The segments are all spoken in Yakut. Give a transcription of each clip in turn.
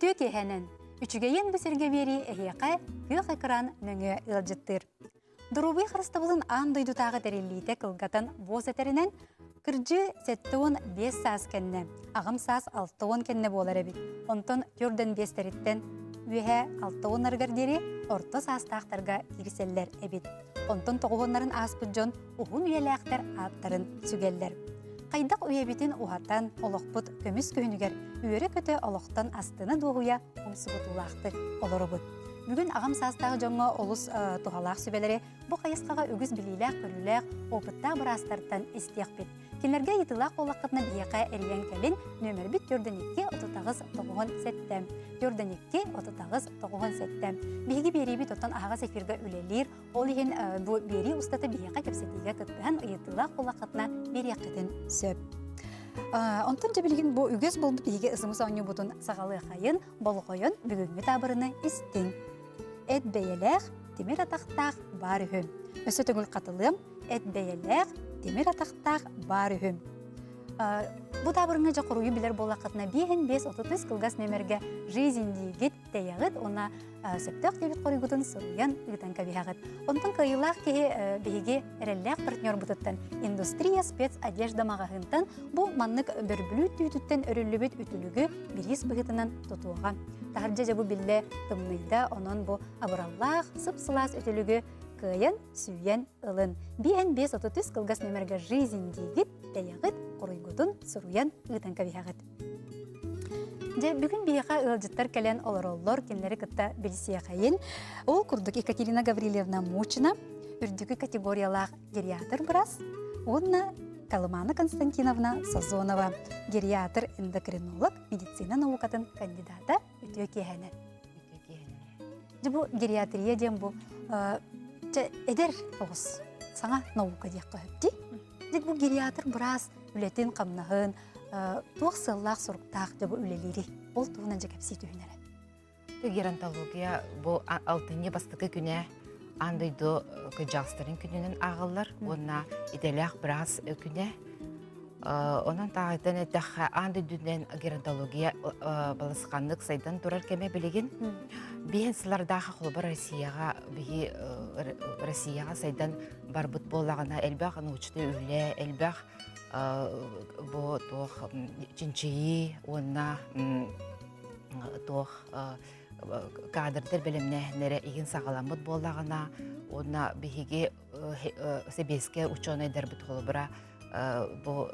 Үтүө киэһэнэн! Үчүгэйин бу сиргэ биэрии эһиэхэ күөх экран нөҥүө ыалдьыттыыр. Доруобуйа харыстабылын аан дойдутааҕы тэриллиитэ кылгатан буос этэринэн, кырдьыы 75 саас кэннэ, аҕам саас 60 кэннэ буолар эбит. Онтон төрдөн биэстэриттэн үөһэ 60-нарыгар диэри орто саастаахтарга киирсэллэр эбит. Онтон тоҕуһуоннарын ааспыт дьон уһун үйэлээхтэр ааттарын сүгэллэр. Хайдах үйэбитин уһатан, олохпут көмүс күһүнүгэр үөрэ-көтө олохтон астына-дуоһуйа умсугутуулаахтык олоробут. Бүгүн аҕам саастаах дьоҥҥо олус туһалаах сүбэлэри бу хайысхаҕа үгүс билиилээх-көрүүлээх, опыттаах быраастартан истиэхпит. Кинилэргэ ыйытыылаах буоллаххытына биһиэхэ эрийэн кэлин, нүөмэрбит 42 38 97. 42 38 97. Биһиги биэриибит оттон аһаҕас эфиргэ үлэлиир. Ол иһин бу биэрии устата биһиэхэ кэпсэтиигэ кыттыһан ыйытыылаах буоллаххытына биэриэххитин сөп. Онтон дьэ билигин бу үгэс буолбут биһиги ысымыс оонньуубутун саҕалыахайын, болҕойон бүгүҥҥү таабырыны истиҥ. Эт бэйэлээх, тимир атахтаах баар үһү. Өссө төгүл хатылыам, эт бэйэлээх, тимир атахтаах баар үһү. Бу таабырыҥҥа дьэ хоруйу билэр буоллаххытына биэһин биэс отут үс кылгас нүөмэргэ «Жизнь» диигит, тэйэҕит уонна сөптөөх диэбит хоруйгутун суруйан ыытан кэбиһэҕит. Онтон кыайыылаах киһи биһиги эрэллээх партнербутуттан Индустрия спецодежда маҕаһыынтан бу маннык бөрбүлүүт түүтүттэн өрүллүбүт үтүлүгү бириис быһыытынан тутуоҕа. Таһырдьа дьэ бу биллэ тымныйда, онон бу абыраллаах, сып-сылаас үтүлүгү кыайан, сүүйэн ылын. Биэн биэс отут үс кылгас нүөмэргэ «Жизнь» диигит, тэйэҕит, хоруйгутун суруйан ыытан кэбиһэҕит. Дьэ, бүгүн биһиэхэ ыалдьыттар кэлэн олороллор, кинилэри кытта билсиэхэйин. Ол курдук Екатерина Гаврильевна Мучина, үрдүкү категориялаах гериатр быраас уонна Колымана Константиновна Сазонова, гериатр-эндокринолог, медицина наукатын кандидата үтүө киэһэнэн. Үтүө киэһэнэн. Дьэ бу гериатрия диэн бу чэ, эдэр оҕус саҥа наука диэххэ сөп дии. Дьэ бу гериатр быраас үлэтин-хамнаһын, туох сыаллаах-соруктаах дьэ бу үлэлиирий? Ол туһунан дьэ кэпсии түһүн эрэ. Геронтология бу алтынньы бастакы күнэ аан дойду кырдьаҕастарын күнүнэн ааҕыллар уонна идэлээх быраас күнэ. Онон тааҕыттан эттэххэ, аан дойдунан геронтология балысханнык сайдан турар кэмэ билигин. Биһин сылардаах холобур Россияҕа биһи Россияҕа сайдан барбыт буоллаҕына элбэх научнай үлэ, элбэх бу туох чинчийии уонна туох кадрдар бэлэмнээһиннэрэ игин саҕаламмыт буоллаҕына уонна биһиги сэбиэскэй учуонайдарбыт холобура бу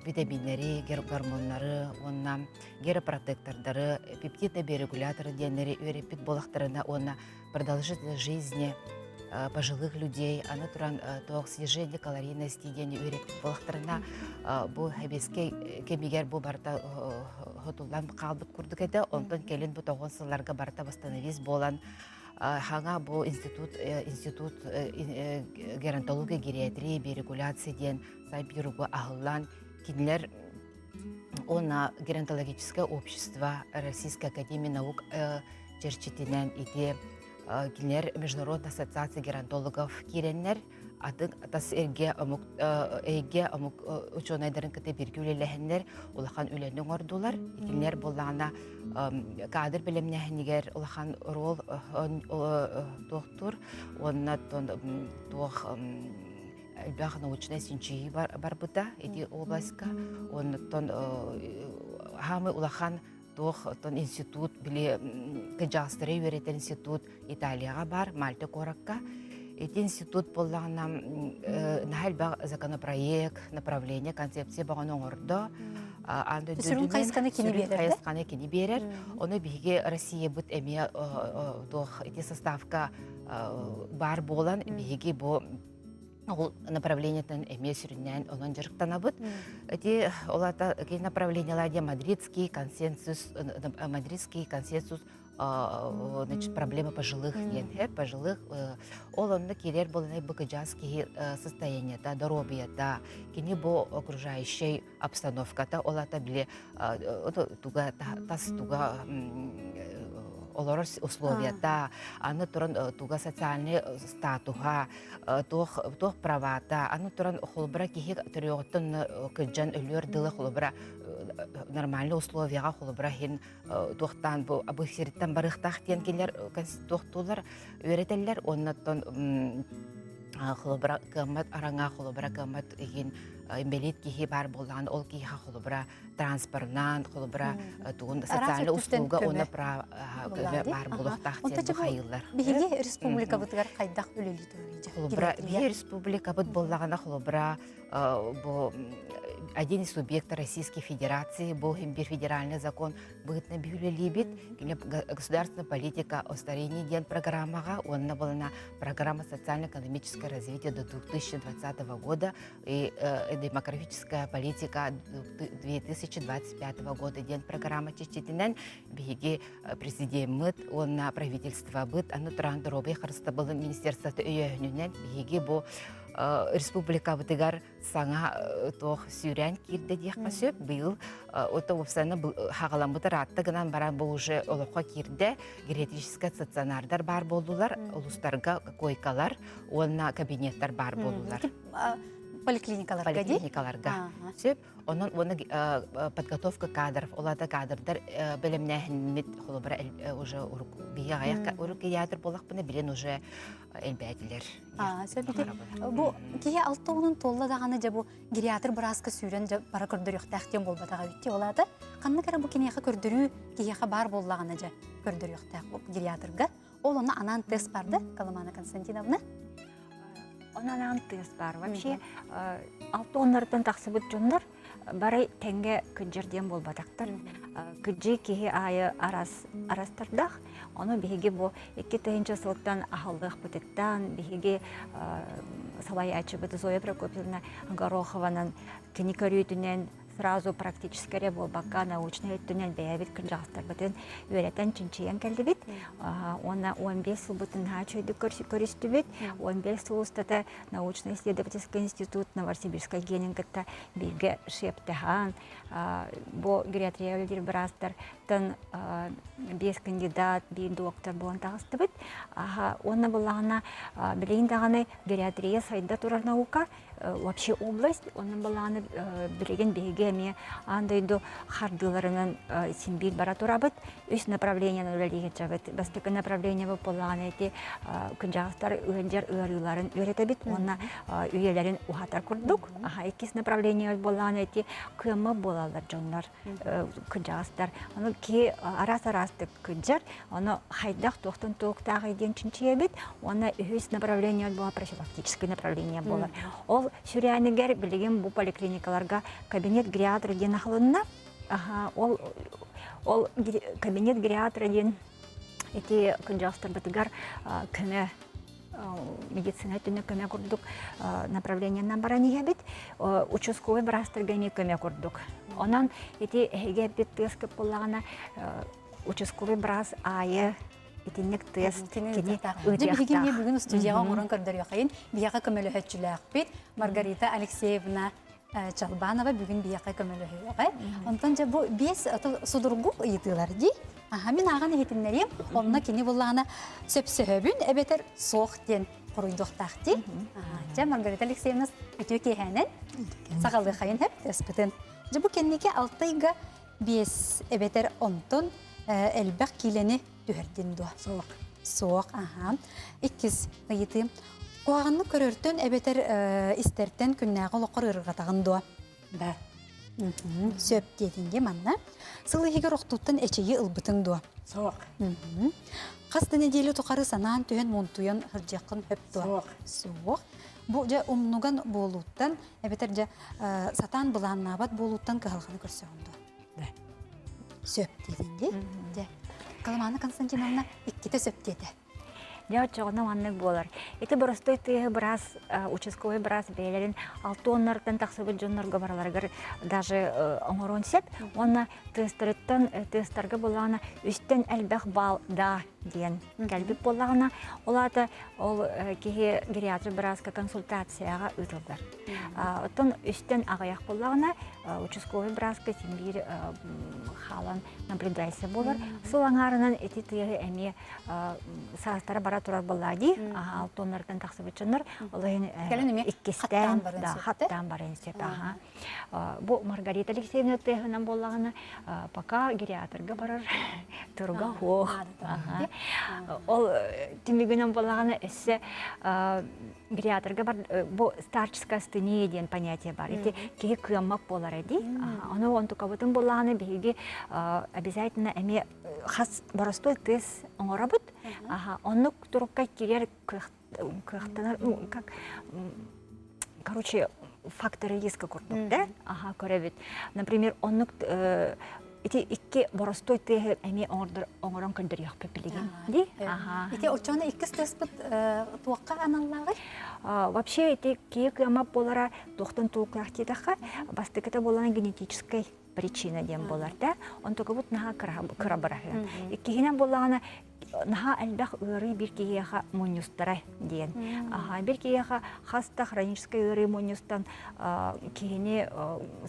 витаминнэри, гормоннары уонна геропротектордары, пептидные биорегуляторы диэннэри үөрэппит буолахтарына уонна продолжительность жизни пожилых людей, аны туран туох снижение калорийности диэни үөрэппит буолахтарына бу сэбиэскэй кэмигэр бу барыта хотуллан хаалбыт курдук этэ. Онтон кэлин бу тоҕон сылларга барыта восстановись буолан хаҥа бу институт институт геронтология, гериатрия, биорегуляция диэн Санкт-Петербурга аһыллан кинилэр уонна геронтологическое общество Российской академии наук чэрчитинэн ити кинилэр Международная ассоциация геронтологов киирэннэр атын тас эргэ омук эйгэ омук учуонайдарын кытта бииргэ үлэлэһэннэр улахан үлэни оҥордулар. Итиннэр буоллаҕына кадр бэлэмнээһинигэр улахан оруол туохтуур уонна туох элбэх научнай чинчийии барбыта ити областька. Оннуттан хаамай улахан туох оттон институт били кыдьаастары үөрэтэр институт Италияҕа баар Мальта куоракка. Ити институт буоллаҕына наһаа элбэх законопроект, направление, концепция бөҕөнү оҥордо. Сүрүн хайысханы кини биэрэр. Хайысханы кини биэрэр. Ону биһиги Россиябыт эмиэ туох ити составка баар буолан биһиги бу ол направлениетын эмиэ сүрүннээн онон дьарыктанабыт. Эти ол ата направлениялар диэн мадридский консенсус мадридский консенсус значит проблема пожилых диэн пожилых ол онно киирэр буолан бу кыдьаас киһи состояниета доруобуйата кини бу окружающей обстановката ол ата били туга тас туга олорор условията аны туран туга социальный статуһа туох туох правата аны туран холобура киһи төрүөҕүттэн кыдьан өлүөр дылы холобура Нормальный условияҕа холобура иһин туохтаан бу бу сириттэн барыахтаах диэн кинилэр туохтуулар үөрэтэллэр уоннаттан холобура кыаммат араҥа холобура кыаммат иһин инбэлиит киһи баар буоллаҕына ол киһиэхэ холобура транспорынан холобура тугун социальный услуга уонна көмө баар буолуохтаах диэн бухайыллар. Биһиги республикабытыгар хайдах үлэлии турарый? Холобура биһиги республикабыт буоллаҕына холобура бу один из субъектов Российской Федерации бу биир федеральный закон быһыытынан биһилэлиибит государственная политика о старении диэн программаҕа уонна буолана программа социально-экономическое развитие до 2020 года и демографическая политика 2025 года диэн программа чечетинэн биһиги президеммит уонна правительствобыт аны туран доруобуйа харыстабылын министерствота өйөөһүнүнэн биһиги бу республикабытыгар саҥа туох сүүрээн киирдэ диэххэ сөп. Быйыл ото уопсайынан хаҕаламмыт ыраатта гынан баран бу уже олоххо киирдэ. Гериатрическай стационардар баар буоллулар, улустарга койкалар уонна кабинеттар баар буоллулар. Поликлиникаларга Поликлиникаларга. Сөп. Онон уонна подготовка кадров, ол аата кадрдар бэлэмнээһиммит холобура уже биһи аҕыйах урук гериатр буоллахпына билин уже элбээтилэр. Сөп ити. Бу киһи алта уонун туолла даҕаны дьэ бу гериатр бырааска сүүрэн дьэ бара көрдөрүөхтээх диэн буолбатаҕа эбит. Ол аата ханнык эрэ бу киниэхэ көрдөрүү киһиэхэ баар буоллаҕына дьэ көрдөрүөхтээх бу гериатрга. Ол онно анаан тест бар да, Коломана Константиновна? Онон анаан тест бар. Вообще алта уоннарыттан тахсыбыт дьоннор бары тэҥҥэ кыдьыр диэн буолбатахтар. Кыдьыы киһи аайы арас арастардаах. Ону биһиги бу 2000 сылтан аһыллыахпытыттан биһиги салайааччыбыт Зоя Прокопьевна Горохованан кини көрүүтүнэн сразу практически эрэ буолбакка научнай өттүнэн бэйэбит кырдьаҕастарбытын үөрэтэн чинчийэн кэллибит. Уонна 15 сылбытын наһаа үчүгэйдик көрүстүбүт. 15 сыл устата научно-исследовательский институт Новосибирскай генин кытта бииргэ шептаһан бу гериатрия үлэлиир быраастартан биэс кандидат, биир доктор буолан таҕыстыбыт. Уонна буллаҕына билигин даҕаны гериатрия сайда турар наука вообще область, онон балааны билигин биһиги эмиэ аан дойду хардыыларынан син биир бара турабыт. Үс направлениенан үлэлии сылдьабыт. Бастакы направление буоллаҕына ити кырдьаҕастар ыалдьар ыарыыларын үөрэтэбит уонна үйэлэрин уһатар курдук. Аха иккис направление буоллаҕына ити кыаммат буолаллар дьоннор кырдьаҕастар. Ону киһи араас-араастык кырдьар, ону хайдах туохтан туохтааҕый диэн чинчийэбит. Уонна үһүс направление буолар профилактическое направление буолар. Ол сүрээнигэр билигин бу поликлиникаларга кабинет гериатра диэн аһылынна. Аха, ол ол кабинет гериатра диэн ити кырдьаҕастарбытыгар көмө медицина өттүнэн көмө курдук направлениенан баран иһэбит. Участковый быраастарга эмиэ көмө курдук. Онон ити эһиги эппит тыас көп буоллаҕына участковый быраас аайы итинник тыас кини ыытыахтаах. Биһиги эмиэ бүгүн студияҕа оҥорон көрдөрүөххэйин. Биһиэхэ көмөлөһөччүлээхпит Маргарита Алексеевна Чалбанова бүгүн биһиэхэ көмөлөһүөҕэ. Онтон дьэ бу биэс судургу ыйытыылар дии. Аха мин ааҕан иһитиннэриэм. Онно кини буллаҕына сөпсөһөбүн эбэтэр суох диэн хоруйдуохтаах дии. Дьэ Маргарита Алексеевна үтүө киэһээнэн саҕалыахайын хэп теспытын. Дьэ бу кэнники алтайга биэс эбэтэр онтон элбэх киилэни түһэрдин дуо? Суох. Суох, аха. Иккис ыйытыы. Куһаҕаннык көрөртөн эбэтэр истэртэн күннээҕи олоххор ыарырҕатаҕын дуо? Да. Сөп диэтиҥ манна. Сыл иһигэр охтууттан эчэйии ылбытыҥ дуо? Суох. Хас да нэдиэлэ тухары санаан түһэн муунтуйан сылдьыаххын сөп дуо? Суох. Суох. Бу дьэ умнуган буолууттан эбэтэр дьэ сатаан былааннаабат буолууттан кыһалҕаны көрсөҕүн дуо? Да. Сөп диэтиҥ дии. Дьэ, Коломана Константиновна иккитэ сөп диэтэ. Дьэ, оччоҕуна маннык буолар. Ити боростуой тыаһы быраас, участковый быраас бэйэлэрин алта уоннарыттан тахсыбыт дьоннорго бараларыгар даже оҥоруон сөп. Уонна тыастарыттан, тыастарга булаана үстэн элбэх баал да диэн кэлбит буоллаҕына, ол аата ол киһи гериатр бырааска консультацияҕа ыытыллар. Оттон үстэн аҕыйах буоллаҕына, участковый бырааска син биир хаалан наблюдайся буолар. Сыл аҥаарынан ити тыаһы эмиэ саастара бара турар буоллаа дии. Алтоннартан тахсыбыт дьоннор ол иһин иккистээн хаттаан баран сөп. Бу Маргарита Алексеевна тыаһынан буоллаҕына, пока гериаторга барар туруга суох. Ол түмүгүнэн буоллаҕына өссө гериаторга бар бу старческая астения диэн понятие бар. Ити киһи кыаммат буолар дии. Ону онтукабытын буоллаҕына биһиги обязательно эмиэ хас боростуой тыас оҥоробут. Оннук турукка киирэр кыахтанар, ну, как, короче, факторы риска курдук, да? Аха, көрөбүт. Например, оннук ити икки боростуой тыаһы эмиэ оҥорон көрдөрүөхпүт билигин. Ди? Аха. Ити оччону иккис тыаспыт туохха аналлааҕый? Вообще ити киһи кыамап буолара туохтан туохтаах диэтэххэ, бастакыта буолан генетическай причина диэн буолар да. Онтукабыт наһаа кыра быраһыан. Иккиһинэн буоллаҕына наһаа элбэх ыарыы биир киһиэхэ мунньустара диэн. Аха, биир киһиэхэ хас да хроническай ыарыы мунньустан киһини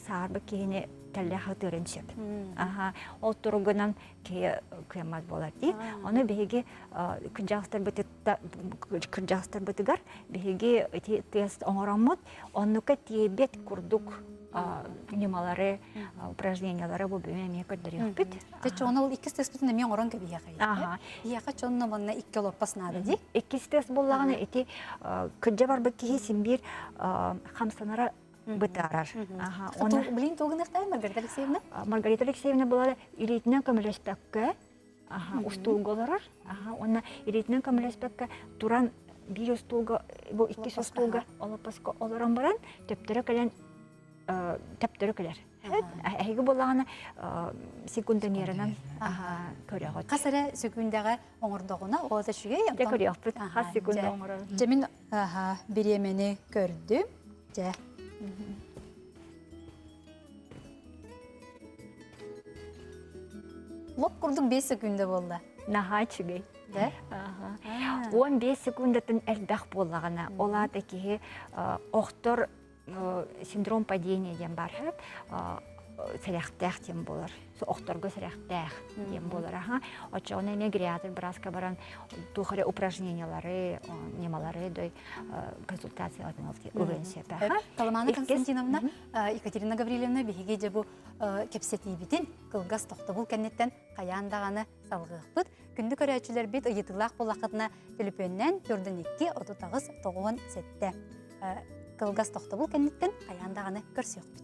саарбыт киһини тэллэх ытыырын сөп. Аха, ол туругунан киһи кыаммат буолар дии. Ону биһиги кырдьаҕастарбытыгар биһиги ити тест оҥороммут, оннука тиэйбэт курдук ньымалары, упражнениялары бу бүгүн эмиэ көрдөрүөхпүт. Те чону ол иккис тестпитин эмиэ оҥорон кэбиһиэхэй. Иэхэ чонно манна икки олоппос наада дии. Иккис тест буоллаҕына ити кырдьа барбыт киһи син биир хамсанара бытаарар. Блин, тугунахтай Маргарита Алексеевна? Маргарита Алексеевна буолара илиитинэн көмөлөспөккө устуулга олорор. Уонна илиитинэн көмөлөспөккө туран биир устуулга, бу иккис устуулга олоппоско олорон баран төптөрө кэлэн төптөрү кэлэр. Эһиги буоллаҕына секундомерынан көрөҕүт. Хас эрэ секундэҕэ оҥордоҕуна ол да үчүгэй. Дьэ көрүөхпүт. Хас секунда оҥорор. Дьэ мин бириэмэни көрдүм. Дьэ. Лоп курдук 5 секунда буолла. Наһаа үчүгэй. Да? 15 секундатын элбэх буоллаҕына, ол аата киһи охтор синдром падения диэн бар сэрэхтээх диэн буолар. Охторго сэрэхтээх диэн буолар. Аха. Оччоҕуна эмиэ гериатр бырааска баран туох эрэ упражнениялары, ньымалары дой консультацияларын ылыан сөп. Талымана Константиновна, Екатерина Гаврильевна биһиги дьэ бу кэпсэтиибитин кылгас тохтобул кэнниттэн хайаан даҕаны салҕыахпыт. Күндү көрөөччүлэрбит ыйытыылаах буоллаххытына төлөпүөннээн 42 38 97 кылгас тохтобул кэнниттэн хайаан даҕаны көрсүөхпүт.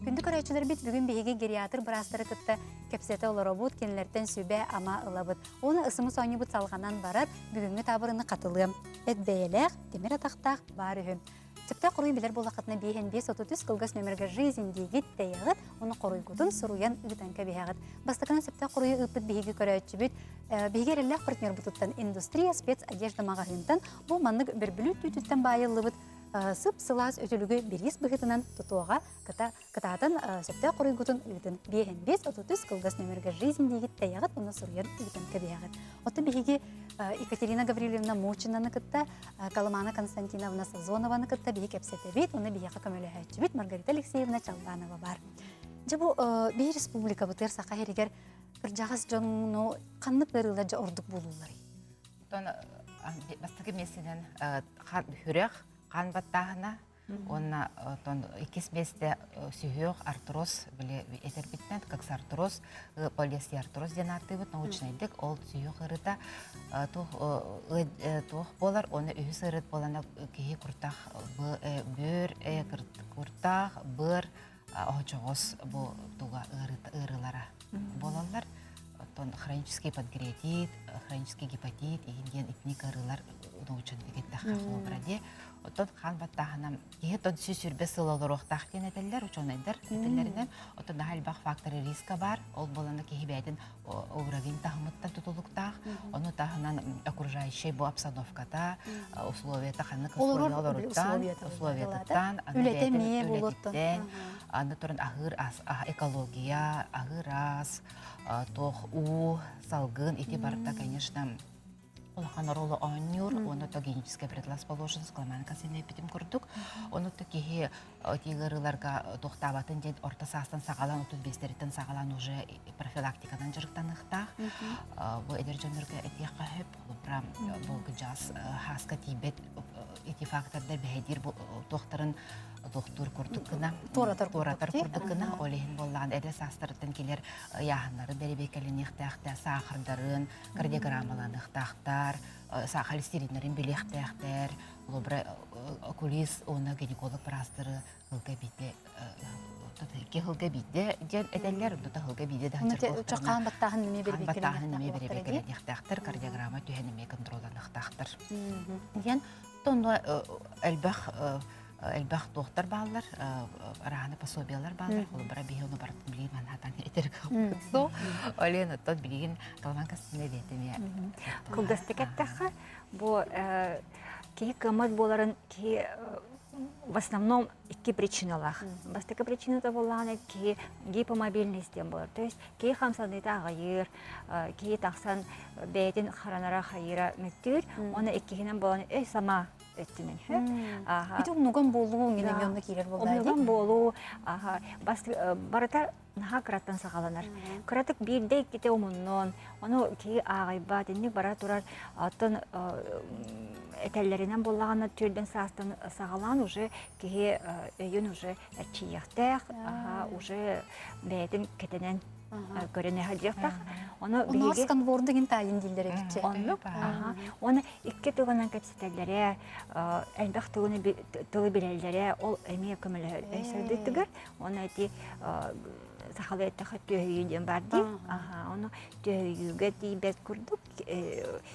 Күндү көрөөччүлэрбит бүгүн биһиги гериатр быраастары кытта кэпсэтэ олоробут, кинилэртэн сүбэ-ама ылабыт. Уонна ысымы соонньубут салҕанан барар, бүгүҥҥү таабырыны хатылыам. Эт бэйэлээх, тимир атахтаах баар үһү. Сөптөөх хоруйу билэр буоллаххытына биэһин биэс отут үс кылгас нөмергэ «Жизнь» диигит тэйэҕит, уонна хоруйгутун суруйан ыытан кэбиһэҕит. Бастакынан сөптөөх хоруйу ыыппыт биһиги көрөөччүбүт, биһиги эрэллээх партнербутуттан «Индустрия спецодежда» маҕаһыынтан бу маннык бөрбүлүүт түүтүттэн баайыллыбыт сып-сылаас үтүлүгү бириис быһыытынан тутуоҕа кыта кытаатан сөптөөх хоруйгутун ыытын. Биэһин биэс отут үс кылгас нөмергэ «Жизнь» диигит тэйэҕит уонна суруйан ыытан кэбиһэҕит. Оттон биһиги Екатерина Гаврильевна Мучинаны кытта, Колымана Константиновна Сазонованы кытта биһи кэпсэтэбит, уонна биһиэхэ көмөлөһөөччүбүт Маргарита Алексеевна Чалбанова бар. Дьэ бу биһи республикабытыгар Саха сиригэр кырдьаҕас дьону ханнык ыарыылар дьэ ордук буолууларый? Оттон бастакы миэстэнэн хүрэх, хаан баттааһына, Уонна оттон иккис миэстэ сүһүөх артроз, били этэрбиттэн коксартроз, полиостеартроз диэн ааттыыбыт научнайдык ол сүһүөх ыарыыта туох туох буолар уонна үһүс ыарыыт буолана киһи куртах бүөр куртах быар оһочоҕос бу туга ыарыылара буолаллар. Оттон хронический панкреатит, хронический гепатит иһин диэн итинник ыарыылар научнайдык эттэххэ холобура дии. Оттон хаан баттааһына киһи оттон 120 сыл олоруохтаах диэн этэллэр, учуонайдар этэллэринэн. Оттон наһаа элбэх факторы риска бар. Ол буолана киһи бэйэтин уровень таһымыттан тутулуктаах. Ону таһынан окружающий бу обстановката, условията ханнык условия олоруттан, условиятыттан, үлэтэ эмиэ буолуоттан, аны туран аһыыр ас, экология, аһыыр ас, туох уу, салгын ити барыта, конечно, улахан оруолу оонньуур, уонна то генетическая предрасположенность кыламаанка синэппитим курдук. Ону то киһи ыарыыларга туохтаабатын диэн орто саастан саҕалаан 35-тэриттэн саҕалаан уже профилактиканан дьарыктаныахтаах. Бу эдэр дьоннорго этиэххэ сөп, холобура, бу кыдьаас хааска тиийбэт ити фактордар бэһэдиир туохтарын туохтуур курдук гына туоратар курдук гына ол иһин буоллаҕын эдэр саастарыттан килэр ыйааһыннары бэрэбиэркэлэниэхтээхтэр, саахардарын кардиограммаланыахтаахтар, холестериннэрин билиэхтээхтэр, холобура, окулист уонна гинеколог быраастары сылга биирдэ икки сылга биирдэ диэн этэллэр, онто сылга биирдэ да хаан баттааһын эмиэ баттааһын эмиэ бэрэбиэркэлэниэхтээхтэр, кардиограмма түһэн эмиэ контролланыахтаахтар. Диэн онно элбэх элбэх туохтар бааллар, арааны пособиялар бааллар. Холобура, биһи ону барытын билигин манатан этер кылбытсо. Олен оттон билигин Калман Кастина бэйэтэ Кылгастык эттэххэ, бу киһи кыаммат буоларын киһи в основном икки причиналаах. Бастакы причината буоллаҕына киһи гипомобильность диэн буолар. То есть киһи хамсаныыта аҕыйыыр, киһи тахсан бэйэтин харанара хайыыра мөттүүр. Уонна иккиһинэн буолан өй сама өттүнэн Ити умнуган буолуу ngene онно киирэр буолла Умнуган буолуу барыта наһаа кыраттан саҕаланар. Кыратык биирдэ иккитэ умуннун, ону киһи ааҕыйбат, инник бара турар, оттон этэллэринэн буоллаҕына түрдэн саастан саҕалаан уже киһи өйүн уже эрчийиэхтээх, уже бэйэтин кэтэнэн көрөн сылдьыахтаах. Ону биһиги сканворду гин таайын дииллэр эбитче. Оннук. Оны икки тылынан кэпсэтэллэрэ, элбэх тылы тылы билэллэрэ, ол эмиэ көмөлөһөр өйсөйдүтүгэр. Оны эти сахалыы эттэхэ түөһүйүү диэн бар дии. Аха, ону түөһүйүүгэ тиийбэт курдук,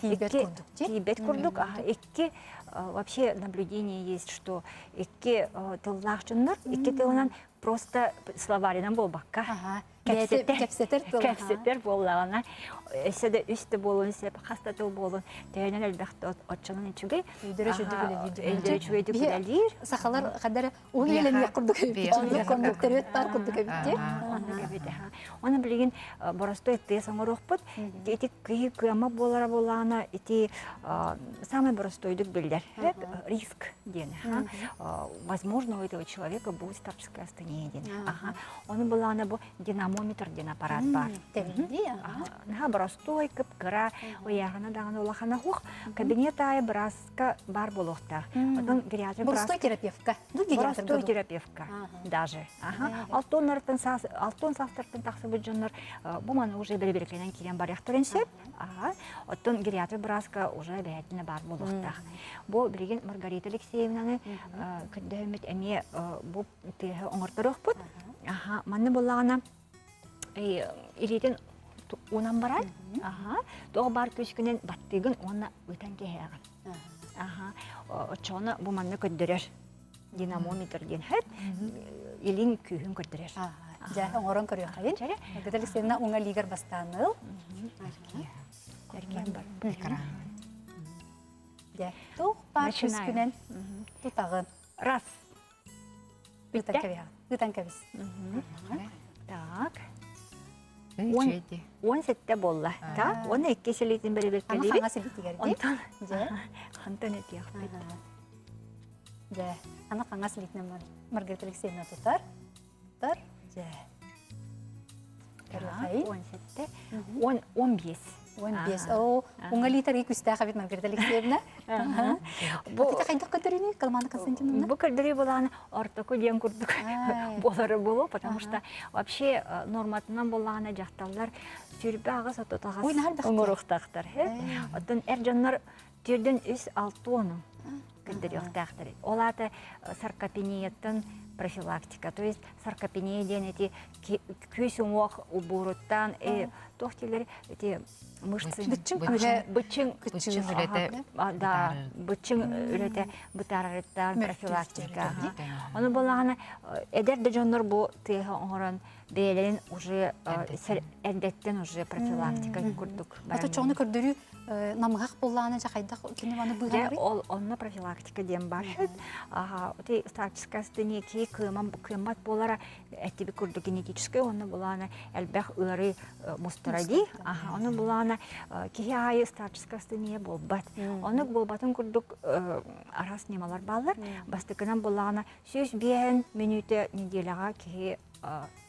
тиийбэт курдук. Тиийбэт курдук. Икки вообще наблюдение есть, что икки тыллаах дьоннор икки тылынан просто словарынан буолбакка кэпсэтэр тыл кэпсэтэр буоллаҕына өссө да үс да буолуон сөп хас да тыл буолун төһөнөн элбэхтэ оччонон үчүгэй өйдөрө үчүгэйдик үлэлиир өйдөрө үчүгэйдик үлэлиир сахалар хадара уһун үлэлэниэх курдук эбит оннук төрүөт баар курдук эбит дии оннук эбит Оны билигин боростой тыас оҥоруохпут ити киһи кыама буолара буоллаҕына ити самый боростойдук биллэр риск диэн возможно у этого человека будет старческая астения диэн Ону былаана бу динамометр диэн аппарат баар. Наһаа боростуой, кып-кыра, ыйааһына даҕаны улахана суох. Кабинет аайы бырааска баар буолуохтаах. Оттон гериатрик Боростой терапевка. Боростой терапевка даже. Алтоннартан алтон саастартан тахсыбыт дьоннор бу маны уже бэрэбиэркэнэн киирэн барыахтарын сөп. Оттон гериатрик бырааска уже бэйэтинэ баар буолуохтаах. Бу билигин Маргарита Алексеевнаны көрдөһөммүт эмиэ бу тыаһы оҥорторуохпут. Аха, манна буоллаҕына илиитин уунан баран, аха, туох баар күүскүнэн баттыыгын уонна ыытан кэһээҕин. Аха, оччоҕуна бу манна көрдөрөр. Динамометр диэн хэт илин күүһүн көрдөрөр. Дьэ, оҥорон көрүөххэйин. Маргарита Алексеевна уҥа илиигэр бастааныл. Эркиэн бар. Экран. Дьэ, туох баар күүскүнэн тутаҕын. Раз. Ыытан кэбиһэҕин. Ыытан кэбис. Так. 17 буолла. Так, 12 силиитин бэрэбиэркэлиибит. Ама хаҥас илиитигэр дии. Онтон хантан этиэхпит. Дьэ, аны хаҥас илиитинэн Маргарита Алексеевна тутар. Тутар. Дьэ. 17. 15. 15. Оо, уҥа лиитэргэ күстээх эбит Маргарита Алексеевна. Бу хайдах көрдөрүүнүй, Калмана Константиновна? Бу көрдөрүү булааны ортоку диэн курдук буолары буолуо, потому что вообще норматынан буоллаҕына дьахталлар сүүрбэ аҕыс отут аҕыс оҥоруохтаахтар. Оттон эр дьоннор түөрдэн үс алты уону көрдөрүөхтээхтэр. Ол аата саркопенияттан профилактика, то есть саркопения диэн эти күүс уҥуох убууруттан, Туох дииллэр ити мышцы Быччыҥ күүһэ быччыҥ Быччыҥ үлэтэ да быччыҥ үлэтэ бытаарарыттан профилактика. Ону буоллаҕына эдэр да дьоннор бу тыаһы оҥорон бэйэлэрин уже эрдэттэн уже профилактика курдук баран. Оччоҕуна көрдөрүү намыһах буоллаҕына дьэ хайдах кини маны быыһанарый? Ол онно профилактика диэн бар. Аха, ити старческая астения киһи кыаман кыаммат буолара эттибит курдук генетическэй уонна булаана элбэх ыарыы мустара дии. Аха, ону булаана киһи аайы старческая астения буолбат. Оннук буолбатын курдук араас ньымалар бааллар. Бастакынан буллаҕына 105 мүнүүтэ неделяҕа киһи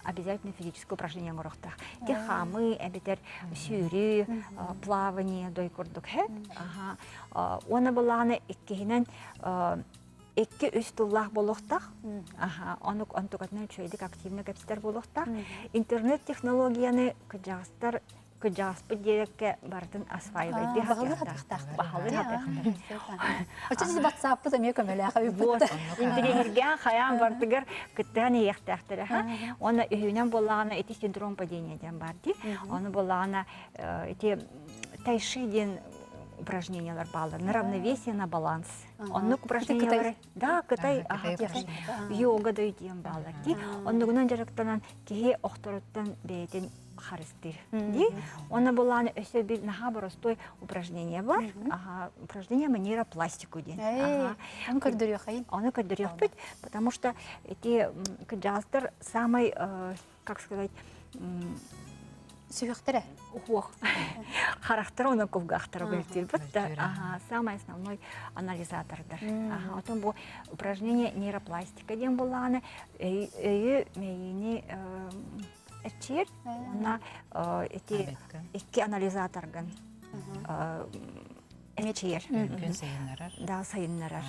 обязательно физическое упражнение оҥоруохтаах. Ити хаамыы эбэтэр сүүрүү, плавание дой курдук һэ. Аха. Уонна буллаҕына иккиһинэн икки-үс тыллаах буолуохтаах. Аха, онук онтукатынан үчүгэйдик активно кэпсэтэр буолуохтаах. Интернет технологияны кырдьаҕастар кырдьаҕаспыт диэбэккэ барытын осваивайдыы сатыахтаах. Баһылыы сатыахтаах. Оччо ватсаппыт эмиэ көмөлөөх эбит. Интириэһиргээн хайаан бардыгар кыттыһан иһиэхтээхтэрэ. Уонна үһүнэн буоллаҕына ити синдром падения диэн баар дии. Ону буоллаҕына ити тайши диэн упражнениялар бааллар. На равновесие, на баланс. Оннук упражнениялары да Кытай йога да диэн бааллар дии. Оннугунан дьарыктанан киһи охторуттан бэйэтин харыстыыр дии. Онно булааны өссө бир наһаа боростой упражнение бар. Ага, упражнение манера пластику диэн. Ага. Оны көрдөрүөхайын. Оны көрдөрүөхпүт, потому что эти кырдьаҕастар самый, как сказать, сүһүөхтэрэ уһуох харахтара уонна кулгаахтара бөлтүүрбүт да ага, самый основной анализатордар. Ага, отон бу упражнение нейропластика диэн буоллаҕына өйү мэйиини эрчийэр уонна ити икки анализаторгын эрчийэр. Күн сайыннарар. Да, сайыннарар.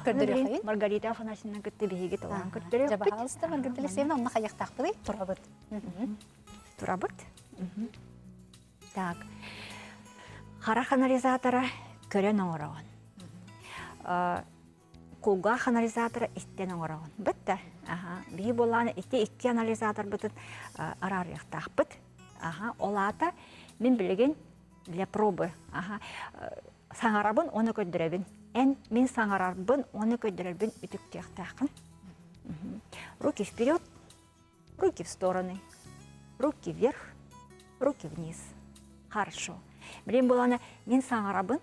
Көрдөрүөххайын. Маргарита Афанасьевна кытта биһиги талаан көрдөрүөхпүт. Пожалуйста, Маргарита Алексеевна, онно хайахтаахпытый? Турабыт. Турабыт. Так. Харах анализатора көрөн оҥороҕун. Кулгаах анализатора истэн оҥороҕун. Бытта. Аха. Биһи буоллаана ити икки анализаторбытын араарыахтаахпыт. Аха. Ол аата мин билигин для пробы. Аха. Саҥарабын уонна көрдөрөбүн. Эн мин саҥарарбын уонна көрдөрөрбүн үтүктүөхтээххин. Руки вперед, руки в стороны, руки вверх, руки вниз. Хорошо. Билин буолана мин саҥарабын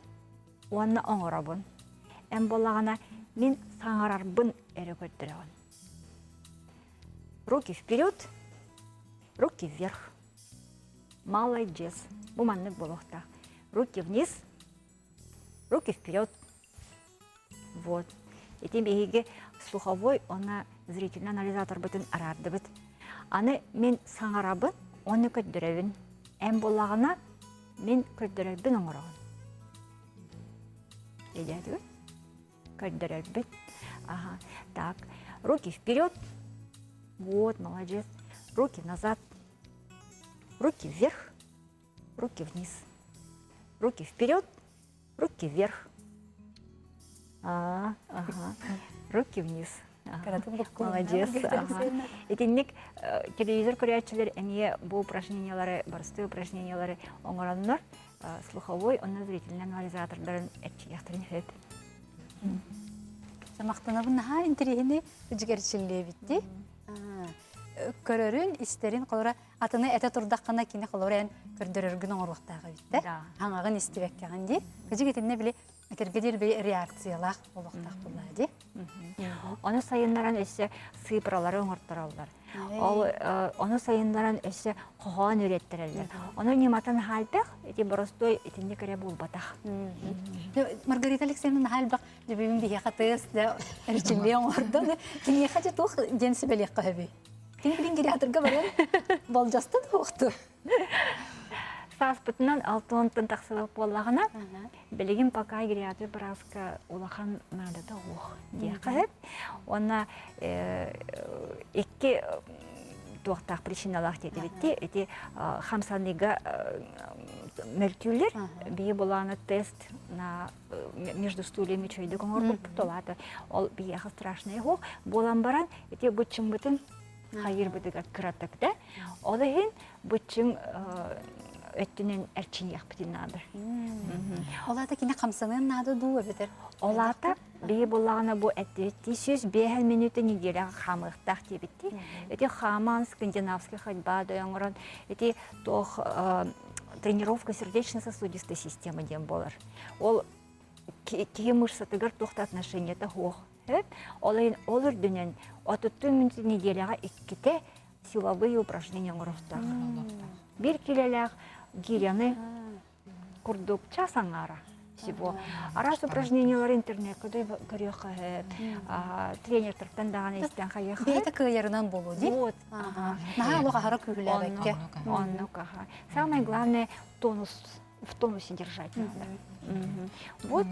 уонна оҥоробун. Эн буоллаҕына мин саҥарарбын эрэ көрдөрөҕүн. Руки вперед, руки вверх. Молодец. Бу маннык буолуохтаах. Руки вниз, руки вперед. Вот. Ити биһиги слуховой уонна зрительный анализаторбытын араардыбыт. Аны мин саҥарабын уонна көрдөрөбүн. Эн буоллаҕына мин көрдөрөрбүн оҥороҕун. Өйдөөтүгүт? Көрдөрөрбүт. Ага. Так, руки вперед. Вот, молодец. Руки назад. Руки вверх. Руки вниз. Руки вперед. Руки вверх. А, ага. Руки вниз. Молодец. Итинник телевизор көрөөччүлэр эмиэ бу упражнениялары, простые упражнениялары оҥороннор слуховой уонна зрительный анализатордарын эрчийиэхтэрин сөп. Махтанабын наһаа интэриэһини дьигэрчиллиэбитти. Көрөрүн, истэрин холоро атыны этэ турдаххына кини холоро эн көрдөрөргүн оҥоруохтаах эбит да. Хаҥаҕын истибэккэҕин дии. Кыдьык итиннэ били этэргэ диэри били реакциялаах олохтоох буоллаа дии. Ону сайыннаран өссө сыыпыралары оҥортороллор. Ол ону сайыннаран өссө хоһоон үөрэттэрэллэр. Ону ньыматын хаалбах, ити боростуой итинник эрэ буолбатах. Маргарита Алексеевна наһаа элбэх дьүбүн биһиэхэ тыас да эрчиллиэ оҥордо. Киниэхэ дьэ туох диэн сүбэлиэххэ сөбүй? Кини билин гериатрга баран болдьостон уохту. Сааспытынан 60-тан тахсыбыт буоллаҕына, билигин пока гериатр бырааска улахан наадата уох диэххэ сөп. Уонна икки туохтаах причиналаах диэтибитти ити хамсаныыга мөлтүүллэр. Биһи булааны тест на между стульями үчүгэйдик оҥорбуппут, ол аата ол биһиэхэ страшный уох буолан баран ити быччыҥмытын. Хайыырбытыгар кыратык да. Ол иһин быччыҥ өттүнэн эрчийиэхпитин наада. Ол аата кини хамсаныан наада дуу эбэтэр? Ол аата биһи буллаҕына бу эттибиттии 105 мүнүүтэ неделяҕа хаамыахтаах диэбиттии. Ити хааман скандинавский ходьба да оҥорон ити туох тренировка сердечно-сосудистой системы диэн буолар. Ол киһи мышцатыгар туох да отношениета суох. Ол иһин ол үрдүнэн отуттуу мүнүүтэ неделяҕа иккитэ силовые упражнения оҥоруохтаах. Биир килэлээх гиряны курдук час аҥаара всего. Араас упражнениялары интернеккэ да көрүөххэ тренердэртэн даҕаны истэн хайыахха. Бэйэтэ кыайарынан буолуо дии. Вот. Наһаа олох аһара күүһүлээбэккэ. Оннук, аха. Самое главное тонус в тонусе держать надо. Вот.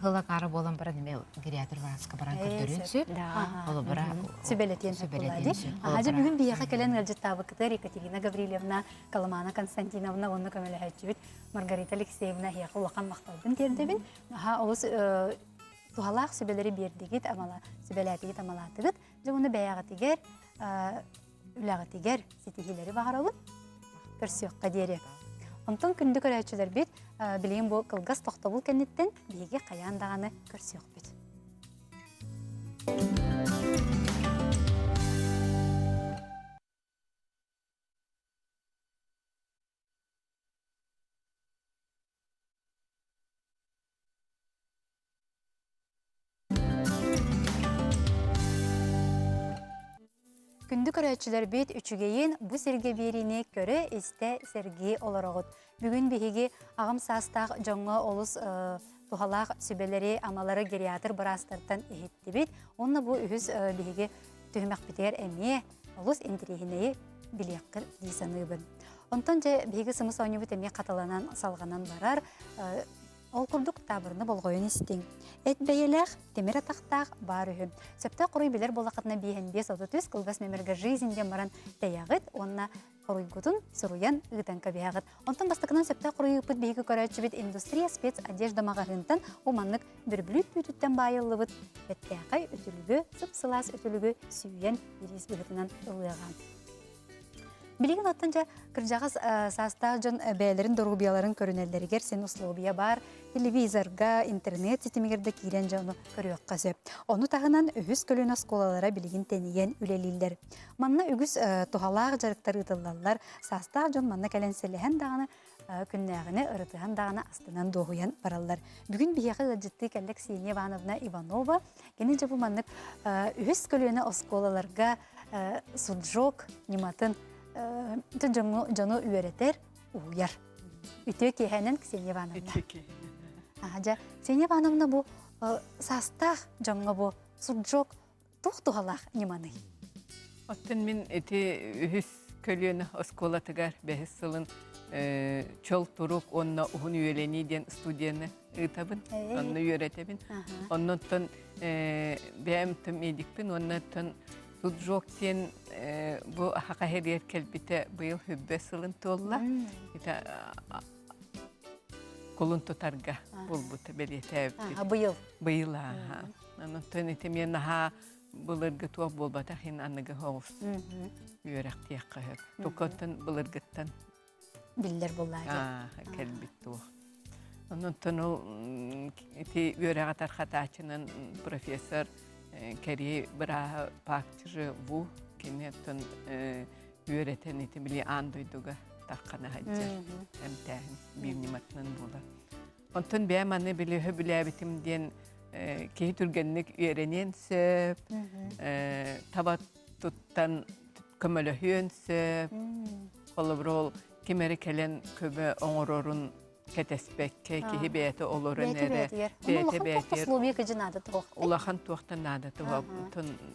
Сылакара буолан баран эме гериатр врачка баран көрдөрүөн сөп. Холобура сүбэлэтиэн сөп буолаа Аха бүгүн биһиэхэ кэлэн ыалдьыттаабыккытыгар Екатерина Гаврильевна, Коломана Константиновна уонна көмөлөһөөччүбүт Маргарита Алексеевна эһиэхэ улахан махталбын тиэрдэбин. Аха олус туһалаах сүбэлэри биэрдигит, амала сүбэлээтигит, амалаатыгыт. Дьэ уонна бэйэҕитигэр үлэҕитигэр ситиһиилэри баҕарабын. Көрсүөххэ диэри. Онтон күндү көрөөччүлэрбит, билигин бу кылгас тохтобул кэнниттэн биһиги хайаан даҕаны көрсүөхпүт. Күндү көрөөччүлэрбит үчүгэйин бу сиргэ биэриини көрө-истэ сэргии олороҕут. Бүгүн биһиги аҕам саастаах дьоҥҥо олус туһалаах сүбэлэри, амалары гериатр быраастартан иһиттибит. Уонна бу үһүс биһиги түһүмэхпитигэр эмиэ олус интэриэһинэйи билиэххит дии саныыбын. Онтон дьэ биһиги сымыс оонньуубут эмиэ хатыланан салҕанан барар. Ол курдук таабырыны болҕойон истиҥ. Эт бэйэлээх, тимир атахтаах баар үһү. Сөптөөх хоруй билэр буоллаххытына биэһэн 5 33 кылгас нөмергэ «Жизнь» диэн баран тэйэҕит уонна хоруйгутун суруйан ыытан кэбиһэҕит. Онтон бастакынан сөптөөх хоруй ыыппыт биһиги көрөөччүбүт «Индустрия спецодежда» маҕаһыынтан бу маннык бүрбүлүүт түүтүттэн баайыллыбыт бэттээхэй үтүлүгү, сып-сылаас үтүлүгү сүүйэн бириис быһыытынан ылыаҕа. Билигин оттон дьэ кырдьаҕас саастаах дьон бэйэлэрин доруобуйаларын көрүнэллэригэр син условия баар. Телевизорга, интернет ситимигэр да киирэн дьэ ону көрүөххэ сөп. Ону таһынан үһүс көлүөнэ оскуолалара билигин тэнийэн үлэлииллэр. Манна үгүс туһалаах дьарыктар ыытыллаллар. Саастаах дьон манна кэлэн сэлэһэн даҕаны күннээҕини ырытыһан даҕаны астынан дуоһуйан бараллар. Бүгүн биһиэхэ ыалдьыттыы кэллэ Ксения Ивановна Иванова. Кини дьэ бу маннык үһүс көлүөнэ оскуолаларга суджок ньыматын дьону үөрэтэр, уһуйар. Үтүө киэһэнэн Ксения Ивановна. Үтүө киэһэнэн. Дьэ, Ксения Ивановна бу саастаах дьоҥҥо бу суджок туох туһалаах ньыманый? Оттон мин ити үһүс көлүөнэ оскуолатыгар бэһис сылын чол турук уонна уһун үйэлэнии диэн студияны ыытабын, онно үөрэтэбин. Оннуттан бэйэм медикпин уоннаттан Суджок диэн бу аха хэрийэр кэлбитэ быйыл хүббэ сылын туолла. Ити кулун тутарга булбута бэлиэтээбиппит. Быйыл. Быйыл ааха. Онтон ити мен наһаа былыргы туох буолбатах иһин аныгы оҕус үөрэхтиэххэ сөп. Тукаттан былыргыттан биллэр буоллаа кэлбит туох. Онтон ол ити үөрэҕи тархатааччынан профессор Кэрий бырааһа Пак Чжи Ву кини оттон үөрэтэн ити били аан дойдуга тархана сылдьар эмтээһин биир ньыматынан буолар. Онтон бэйэм аны били сөбүлээбитим диэн киһи түргэнник үөрэниэн сөп, таба туттан көмөлөһүөн сөп. Холобур, ол ким эрэ кэлэн көмө оҥорорун кэтэспэккэ киһи бэйэтэ олорон эрэ бэйэтэ бэйэтигэр улахан туохтан наада туох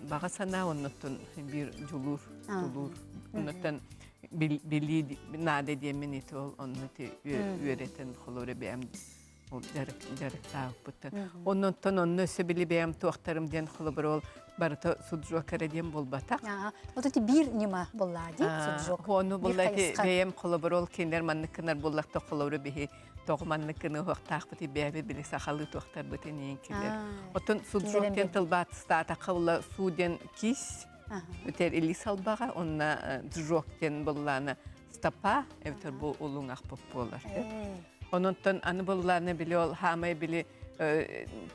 баҕа санаа оннуттан биир дьулуур тулуур оннуттан билии наада диэммин ити ол онно үөрэтэн холобура бэйэм ол дьарыктаабыппыттан оннуттан онно өссө били бэйэм туохтарым диэн холобура ол барыта суджок эрэ диэн буолбатах. Вот эти биир ньыма буоллаа дии суджок. Ону буолла ити бэйэм холобура ол кинилэр маннык гынар буоллахта холобура биһи тоҕо маннык гыны уһуохтаахпыт бэйэбит били сахалыы туохтарбытын иин кинилэр. Оттон суджок диэн тылбааттаатахха була суу диэн киис. Бүтэр илии салбаҕа, онна джок диэн быллаана стопа, эбэтэр бу улуҥахпыт буолар. Ононтон аны быллаана били ол хаамай били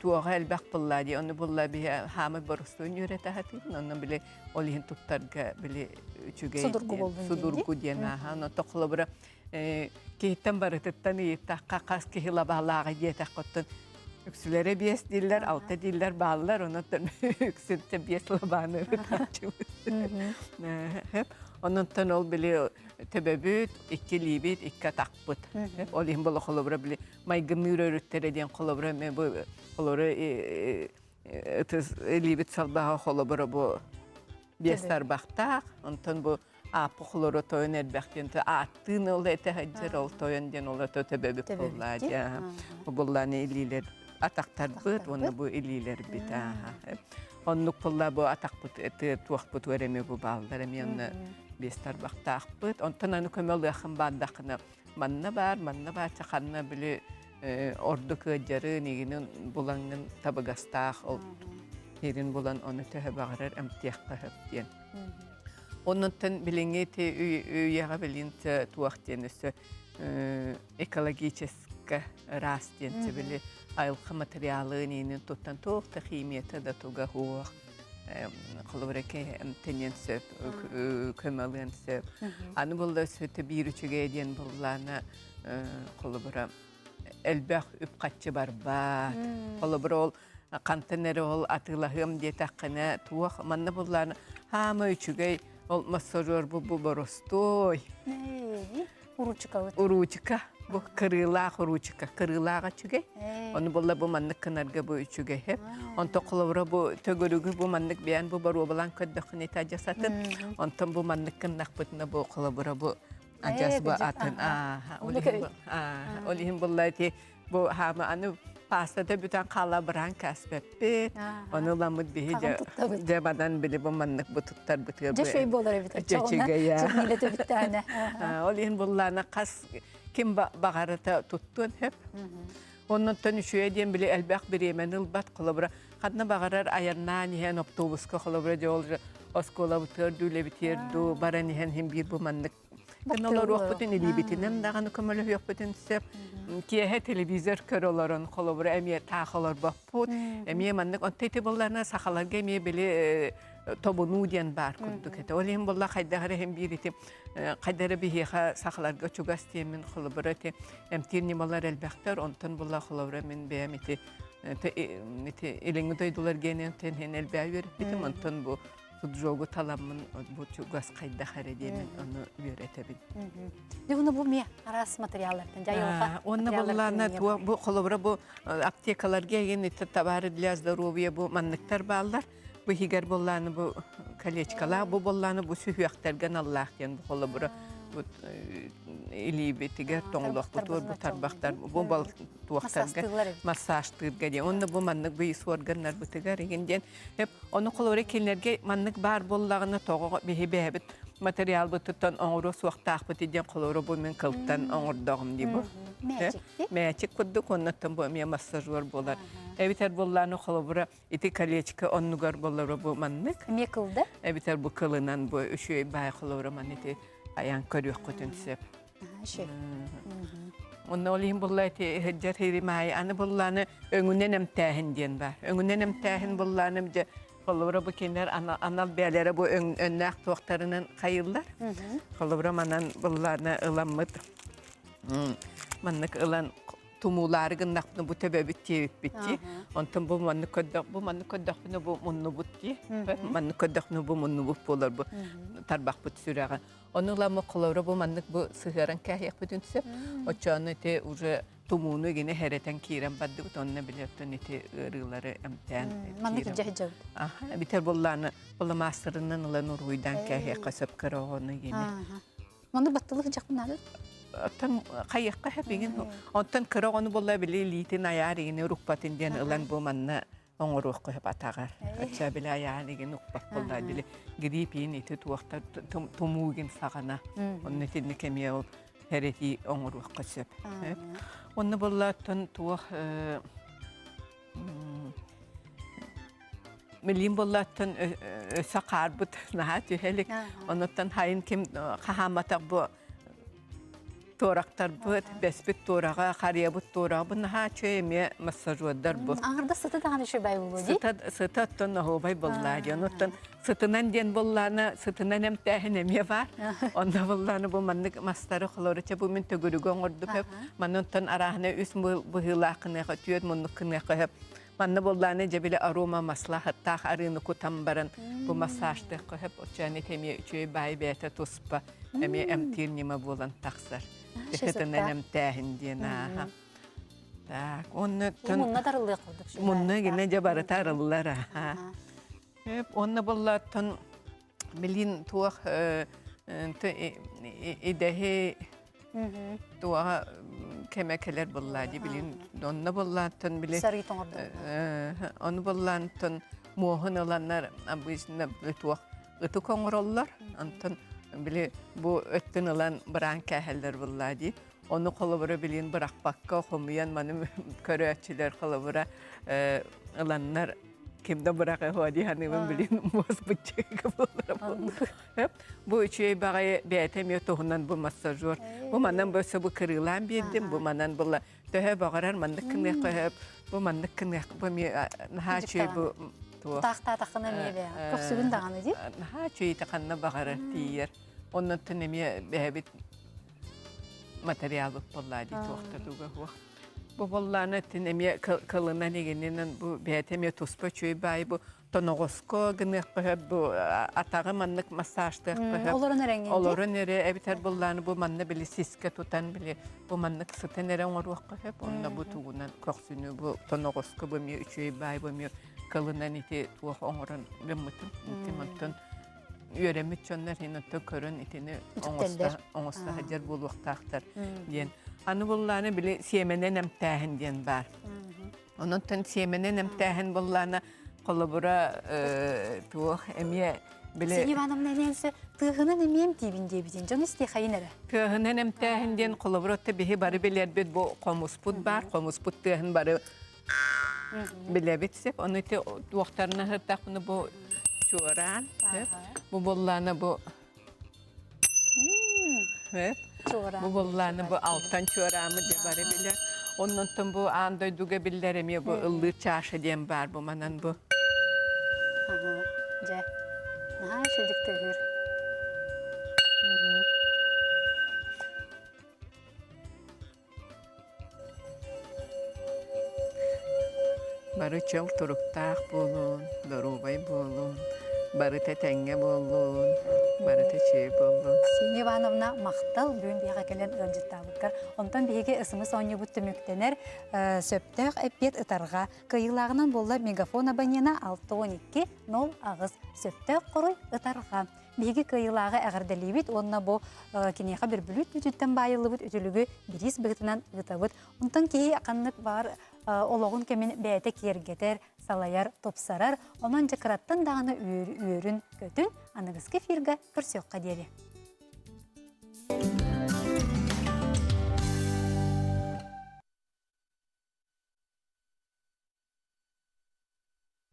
туоҕа элбэх быллаа дии, ону булла биһи хаамай боростуон үөрэтэ сатыыбын, онно били ол иһин туттарга били үчүгэй Судургу буоллун судургу диэн ааһа. Онон холобура киһиттэн барытыттан ыйыттахха хас киһи лабаалааҕа диэтэххэ оттон үксүлэрэ биэс дииллэр, алта дииллэр бааллар, онон үксүнтэ биэс лабааны ырытааччыбыт. Ононтон ол били төбөбүт, икки илиибит, икки атахпыт. Ол иһин була холобура били майгынныыр өрүттэрэ диэн холобура мен бу холобура ытыс илиибит салбаһа холобура бу биэс тарбахтаах, онтон бу ааппы холоро тойон эрбэх диэн ааттыын ол этэ сылдьар ол тойон диэн ол өтө төбөбүт буоллаа дьэ бу буллааны илиилэр атахтарбыт уонна бу илиилэрбит ааха оннук булла бу атахпыт туохпут эми бу бааллар эми онно биэс тарбахтаахпыт онтон аны көмө ылыаххын баардаххына манна баар манна баар ханна били ордук ыадьары нигинин булаҥҥын табыгастаах ол сирин булан ону төһө баҕарар эмтиэххэ сөп диэн Оннуттан билиҥҥи ити үйэҕэ билин туох диэн өссө экологическэ ыраас диэн били айылҕа материалын иинин туттан туох да химията да туга суох холобура эмтэниэн сөп көмөлүөн сөп аны булла өссө биир үчүгэй диэн буллаана холобура элбэх үп-харчы барбат холобура ол хантан эрэ ол атыылаһыам диэтэххинэ туох манна буллаан хаама үчүгэй ол массажер бу бу боростуой Уручукабыт. Уруучука бу кырыылаах уруучука кырыылаах үчүгэй ону булла бу маннык кынарга бу үчүгэй хеп онтон холобура бу төгүрүгү бу маннык бэйэн бу боруобалаан көрдөххүнэ ити адьасатын онтон бу маннык кыннахпытына бу холобура бу адьас бу атын ол иһин булла ити Бу хаама аны паастата бүтэн хаала быраан кээспэппит. Ону ыламмыт биһи дьэ дьэ банан били бу маннык бу туттарбытыгар Дьэ шөй буолар эбит оччоҕуна чүгүлэ түбүттээнэ. Ол иһин буллаана хас ким баҕарыта туттуон сөп. Оннуттан үчүгэй диэн били элбэх бириэмэни ылбат холобура ханна баҕарар айаннаан иһэн автобуска холобура дьэ ол оскуолабытыгар дуу үлэбитигэр дуу баран иһэн иһин биир бу маннык Олоруохпутун илиибитинэн даҕаны көмөлөһүөхпүтүн сөп. Киэһэ телевизор көрө олорон, холобура, эмиэ таах олорбоппут. Эмиэ маннык онто ити буоллаҕына сахаларга эмиэ били тобунуу диэн баар курдук этэ. Ол иһин буолла хайдах эрэ иһин биир ити хайда эрэ биһиэхэ сахаларга чугас диэммин холобура ити эмтиир ньымалар элбэхтэр. Онтон буолла холобура мин бэйэм ити ити илиҥҥи дойдулар гиэнин иһин элбээ үөрэппитим. Онтон бу Суджогу таламмын бу чугас хайдах эрэ диэмин ону үөрэтэбин. Дьэ уну бу миэ араас материаллартан дьайылҕа Уонна буллаана бу холобура бу аптекаларга эгин итте товары для здоровья бу манныктар бааллар. Бу иһигэр буллааны бу колечкалаах бу буллааны бу сүһүөхтэргэ аналлаах диэн бу холобура бу илиибитигэр тоҥолохпутугар бу тарбахтар бу бал туохтарга массажтыырга диэн уонна бу маннык бу ис органнарбытыгар игин диэн Ону холобура кинилэргэ маннык баар буоллаҕына тоҕо биһи бэйэбит материалбытыттан оҥоруо суохтаахпыт диэн холобура бу мин кылтан оҥордоҕум дии бу. Мээчик курдук оннуттан бу эмиэ массажер буолар. Эбитэр буоллааны холобура ити колечко оннугар боллоро бу маннык. Эмиэ кылда. Эбитэр бу кылынан бу үчүгэй баай холобура маны ити айан көрүөххүтүн сөп. Онно ол иһин булла ити сылдьар хиримаайы аны буллааны өҥүнэн эмтээһин диэн бар. Өҥүнэн эмтээһин буллааным дьэ холобура бу кинилэр анал бээлэрэ бу өннөөх туохтарынан хайыллар. Холобура манан буллааны ыламмыт маннык ылан тумуулаары гыннахпына бу төбөбүт диэбиппит дии. Онтон бу маннык көрдөх бу маннык көрдөхпүнэ бу муннубут дии. Маннык көрдөхпүнэ бу муннубут буолар бу тарбахпыт сүрэҕэ. Ону ыламмыт холобура бу маннык бу сыһыаран кээһиэхпитин сөп. Оччону ити уже тумууну гине хэрэтэн киирэн бардыбыт, онно били оттон ити ыарыылары эмтээн Маннык дьэһдьэбит. Аха, битер буллааны була маастарынан ылан уруйдан кээһиэххэ сөп кыра оҕону гине. Маннык баттылык дьахпын наада. Оттон хайыахха хэпигин. Оттон кыра оҕону булла били илиитин аяар игини урукпатын диэн ылан бу манна оҥоруохха сөп атаҕар. Оччо били айаан игин укпат буолла били гриппин ити туохта тумуугин саҕана. Онно итинник эмиэ ол хэрэтии оҥоруохха сөп. Онно буолла оттон туох Милиин боллааттан өсө хаарбыт наһаа түһэлик. Онуттан хайын ким хаһааматах бу туорактарбыт, бэспит туораҕа, харыйабыт туораҕа бу наһаа үчүгэй эмиэ массажердар бу. Аҥарда сыта даҕаны үчүгэй буолуо дии. Сыта сыта оттон оһуобай буоллаа диэн. Оттон сытынан диэн буоллаана сытынан эмтээһин эмиэ баар. Онно буоллаана бу маннык мастары холоруча бу мин төгүрүгү оҥордум хөп. Маннантан арааһына үс быһыылаах кыныаха, түөрт муннук кыныаха хөп. Манна буоллааны дьэ били арома масла хаттаах арыыны кутан баран бу массажтыахха хөп оччоон ити эмиэ үчүгэй баай бэйэтэ туспа эмиэ эмтиир ньыма буолан тахсар. Тыһытынан эмтээһин диэн ааха. Так, онно Мунна тарыллыах курдук. Мунна гинэ дьэ барыта арыллар аха. Онно боллааттан билин туох идэһи туоҕа кэмэ кэлэр буоллаа дии билин онно буоллааттан били ону буоллаантан муоһун ыланнар обычно туох ытык оҥороллор онтон били бу өттүн ылан быраан кээһэллэр буоллаа дии ону холобура билин бырахпакка хомуйан маны көрөөччүлэр холобура ыланнар ким да быраҕыһыа дии саныыбын билин муос быччыга буолара буолла. Бу үчүгэй баҕайы бэйэтэ эмиэ туһунан бу массажер. Бу манан бу өссө бу кырыылаан биэрдим, бу манан була төһө баҕарар маннык кыныахха сөп, бу маннык кыныах бу эмиэ наһаа үчүгэй бу туох. Таахтаатаххына эмиэ бэйэ. Көхсүгүн даҕаны дии. Наһаа үчүгэй ханна баҕарар тиийэр. Оннуттан эмиэ бэйэбит материалбыт буоллаа дии туохта туга суох. Бу буоллаана тин эмиэ кылынан игининэн бу бэйэтэ эмиэ туспа үчүгэй баай бу тоноҕоско гыныахха сөп бу атаҕы маннык массажтыахха сөп. Олорон эрэҥҥин Олорон эрэ эбитэр буоллаана бу манна били сискэ тутан били бу маннык сытан эрэ оҥоруохха сөп. Онно бу тугунан көхсүнү бу тоноҕоско бу эмиэ үчүгэй баай бу эмиэ кылынан ити туох оҥорон гыммытым. Ити онтон үөрэммит дьоннор иһин оттон көрөн итини оҥоста оҥосто сылдьар буолуохтаахтар диэн. Аны буллааны били сиэмэнэн эмтээһин диэн баар. Онон сиэмэнэн эмтээһин буллаана холобура туох эмиэ били Ксения Ивановна эмиэ тыаһынан эмиэ эмтиибин диэбитин дьон истиэхэйин эрэ. Тыаһынан эмтээһин диэн холобура биһи бары билэрбит бу хомуспут баар, хомуспут тыаһын бары Билэбит сөп. Ону ити туохтарына сыртахпына бу чуораан, бу буоллаана бу бу буоллаана бу алтан чуораамы дьэ бары билэр. Оннонтон бу аан дойдуга биллэр эмиэ бу ыллыыр чаша диэн баар бу манан бу. Дьэ, наһаа үчүгдүк тыаһыыр. Бары чөл туруктаах буолуун, доруобай буолуун, барыта этэҥҥэ буоллун, барыта үчүгэй буоллун. Ксения Ивановна махтал бүгүн биһиэхэ кэлэн ыалдьыттаабыккар. Онтон биһиги ысымыс оонньуубут түмүктэнэр сөптөөх эппиэт ытарга кыайыылааҕынан буолла мегафон абонена 612 08 сөптөөх хоруй ытарга. Биһиги кыайыылааҕы эҕэрдэлиибит уонна бу киниэхэ бүрбүлүүт түүтүттэн баайыллыбыт үтүлүгү бириис быһыытынан ыытабыт. Онтон киһи ханнык баар олоҕун кэмин бэйэтэ киэргэтэр, салайар, тупсарар. Онон дьэ кыраттан даҕаны үөрүн көтүн аныгыскы эфиргэ көрсүөххэ диэри.